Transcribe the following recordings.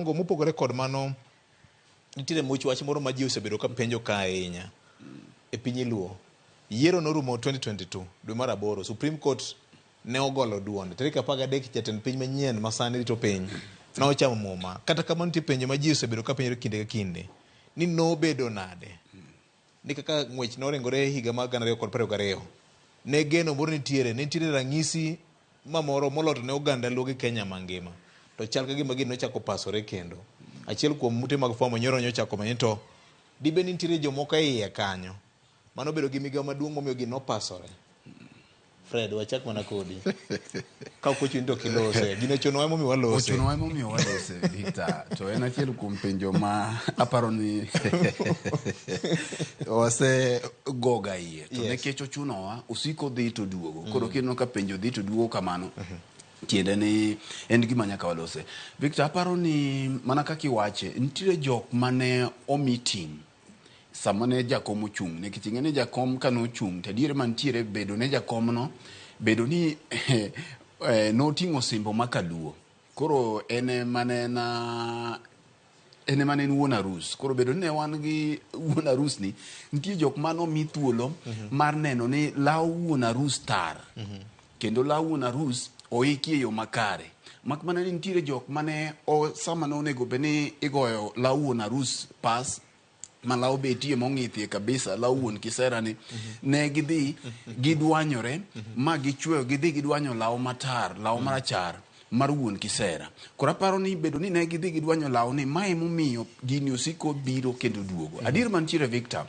Ngo mopogore kod mano, nitiere much wach moro ma ji osebedo ka penjo ka ahinya e piny Luo. Yiero norumo 2022 dwe mar aboro, Supreme Court ne ogolo duonde. Tarik 13 jatend piny manyien ma sani rito piny nochamo muma. Kata kamano nitie penjo ma ji osebedo ka penjore kinde ka kinde ni nobedo nade ni kaka ng'wech noringore higa mar 2022 ne geno moro nitiere, ne nitiere ranyisi mamoro moloto ne oganda Luo gi Kenya mangima. To chal ka gima gini nochako pasore kendo. Achiel kuom ute mag fwambo nyoro nyochako menyo to dibed ni nitiere jomoko e iye kanyo mano obedo gi migawo maduong' momiyo gini nopasore. Fred, wachak mana kodi. Ka ok ochuni to ok ilose. Gini ochunowa emomiyo walose. Ochunowa emomiyo walose, Victor. To en achiel kuom penjo ma aparo ni wasegoga iye. To nikech ochunowa, osiko dhi to duogo. Koro kineno ka penjo dhi to duogo kamano, tiende ni en gima nyaka walose. Victor, aparo ni mana kaka iwache, nitiere jok mane omi ting' sama ne jakom ochung' nikech ing'e ni jakom kane ochung' to adier mantiere bedo ne jakomno bedo ni eh, noting'o osimbo ma kaluo koro en ema ne en en ema ne en wuon arus koro bedo ni ne wan gi wuon arus ni nitie jok mane omi thuolo mar neno ni law wuon arus tar kendo law wuon arus oiki e yo makare mak mana ni nitiere jok mane o, sama ne onego bed ni igoyo law wuon arus pas ma law betie mong'ithie kabisa law wuon kisera ni ne gidhi gidwanyore ma gichweyo gidhi gidwanyo law matar law marachar mar wuon kisera koro aparo ni bedo ni ne gidhi gidwanyo law ni ma emomiyo gini osiko biro kendo duogo adier mantiere Victor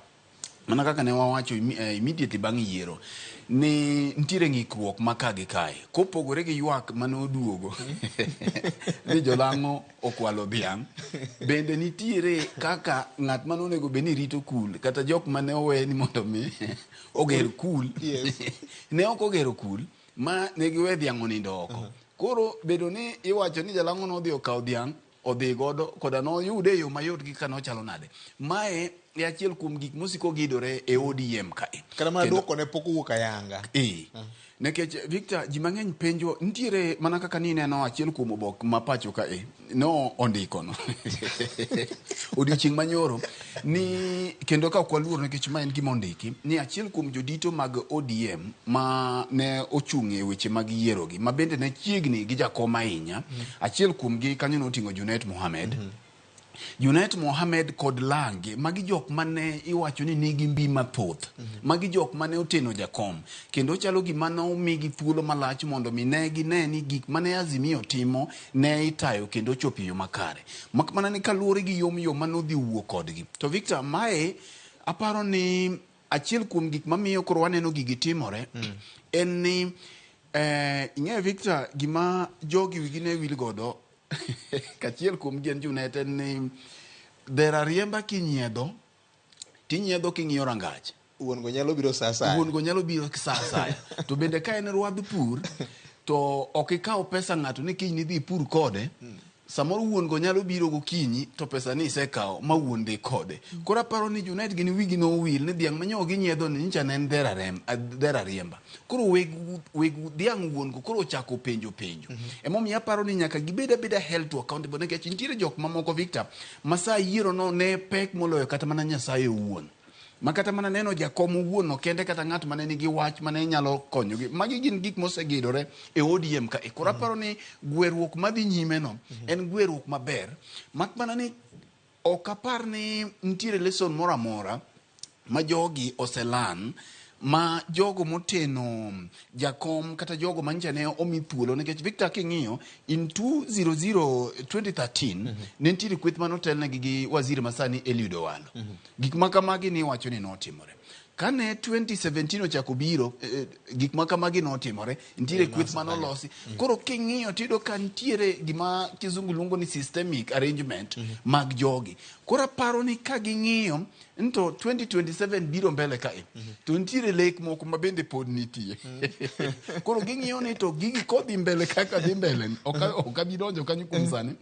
mana kaka ne wawacho immediately bang' yiero ni nitiere ng'ikruok ma ka gi kae kopogore gi ywak mane oduogo ni jolang'o okwalo dhiang' bende nitiere kaka ng'at mane onego bed ni rito kul kata jok mane owe ni mondo mi oger kul ne ok ogero kul ma ne giwe dhiang' onindo oko koro bedo ni iwacho ni jalang'o nodhi okawo dhiang' odhi godo koda noyude e yo mayot gi kaka nochalo nade. Mae e achiel kuom gik mosiko gidore e ODM kae. Kata mana duoko ne pok owuok ayanga. Ee. Nikech Victor, ji mang'eny penjo nitiere mana kaka nineno achiel kuom obok ma pacho kae no ondiko no odiochieng' manyoro ni kendo ka ok waluor nikech ma en gima ondiki ni achiel kuom jodito mag ODM ma ne ochung' e weche mag yierogi ma bende ne chiegni gi jakom ahinya achiel kuomgi kanyo noting'o Junet Mohamed Junet Mohamed kod Lange magi jok mane iwacho ni nigi mbi mathoth magi jok mane oteno jakom kendo chalo gima nomigi thuolo malach mondo mi ne gine ni gik mane Azimio timo ne itayo kendo ochopo e yo makare mak mana ni kaluwore gi yom yom mane odhi wuo kodgi to Victor mae aparo ni achiel kuom gik mamiyo koro waneno gigi timore en ni eh, ing'eyo Victor gima jogi wigi ne wil godo kachiel kuom gi en Junet en ni dher ariemba kinyiedho tinyiedho king'iyo rangach Wuon go nyalo biro sa asaya. Wuon go nyalo biro sa asaya. To bende ka en rwadh pur to ok ikaw pesa ng'ato ni kiny nidhi ipur kode. Samoro wuon go nyalo biro gokinyi to pesa ni isekawo ma wuon dhi kode. Koro aparo ni Junet gin wigi nowil ni dhiang' manyo ginyiedho ni nyicha ne en dher ariemba. Koro weg weg dhiang' wuon go koro ochako penjo penjo. Emomiyo aparo ni nyaka gibed abeda held to accountable nikech nitiere jok mamoko Victor ma sa yiero no ne pek moloyo kata mana Nyasaye owuon. Ma kata mana neno jakom owuon no kende kata ng'at mane nigi wach mane nyalo konyogi. Magi gin gik mosegidore e ODM ka. Koro aparo ni gweruok madhi nyime no en gweruok maber. Mak mana ni ok apar ni nitiere lesson moro amora ma jogi oselan ma jogo moteno jakom kata jogo manyicha ne omi thuolo nikech Victor king'iyo in 200 2013 ne nitiere kweth mane otelnegi gi waziri masani Eliud Owalo. Gik ma kamagi ni iwacho ni notimore. Kane 2017 ochako biro, gik ma kamagi notimore, nitiere kweth mane olosi. Koro king'iyo tiyudo ka nitiere gima kizungu luongo ni systemic arrangement mag jogi. Koro aparo ni ka ging'iyo to 2027 biro mbele kae to nitiere lek moko ma bende pod nitie. Koro ging'iyo ni to gigi kodhi mbele kaka dhi mbele ni, ok abi donjo kanyo kuom sani.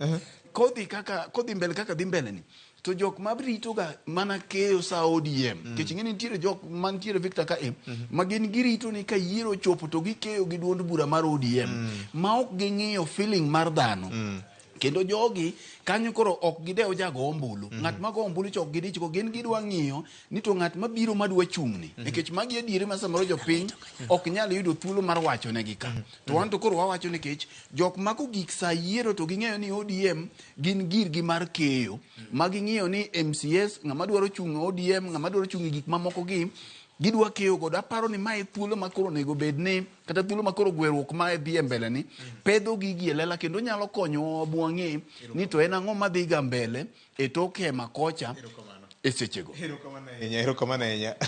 Kodhi kaka kodhi mbele kaka dhi mbele ni to jok ma rito ga mana keyo sa ODM nikech ing'e ni nitiere jok mantiere Victor ka e ma gin girito ni ka yiero ochopo to gikeyo gi duond bura mar ODM ma ok ging'iyo feeling mar dhano. Kendo jogi kanyo koro ok gidew jago ombulu. Ng'at ma go ombulu cha ok gidich go, gin gidwa ng'iyo ni to ng'at mabiro madwa chung'ni. Nikech magi adieri ma samoro jopiny ok nyal yudo thuolo mar wacho negi ka. To wan to koro wawacho nikech jok ma kogik sa yiero to ging'eyo ni ODM gin girgi mar keyo. Ma ging'iyo ni MCS, ng'ama dwaro chung' e ODM, ng'ama dwaro chung' e gik mamoko gi, gidwa keyo godo. Aparo ni mae thuolo ma koro onego bed ni, kata thuolo ma koro gweruok ma dhi e mbele ni, pedho gigi e lela kendo nyalo konyowa wang'e ni to en ang'o madhi ga mbele e tok hema kocha e sechego. Erokamano ahinya, erokamano ahinya.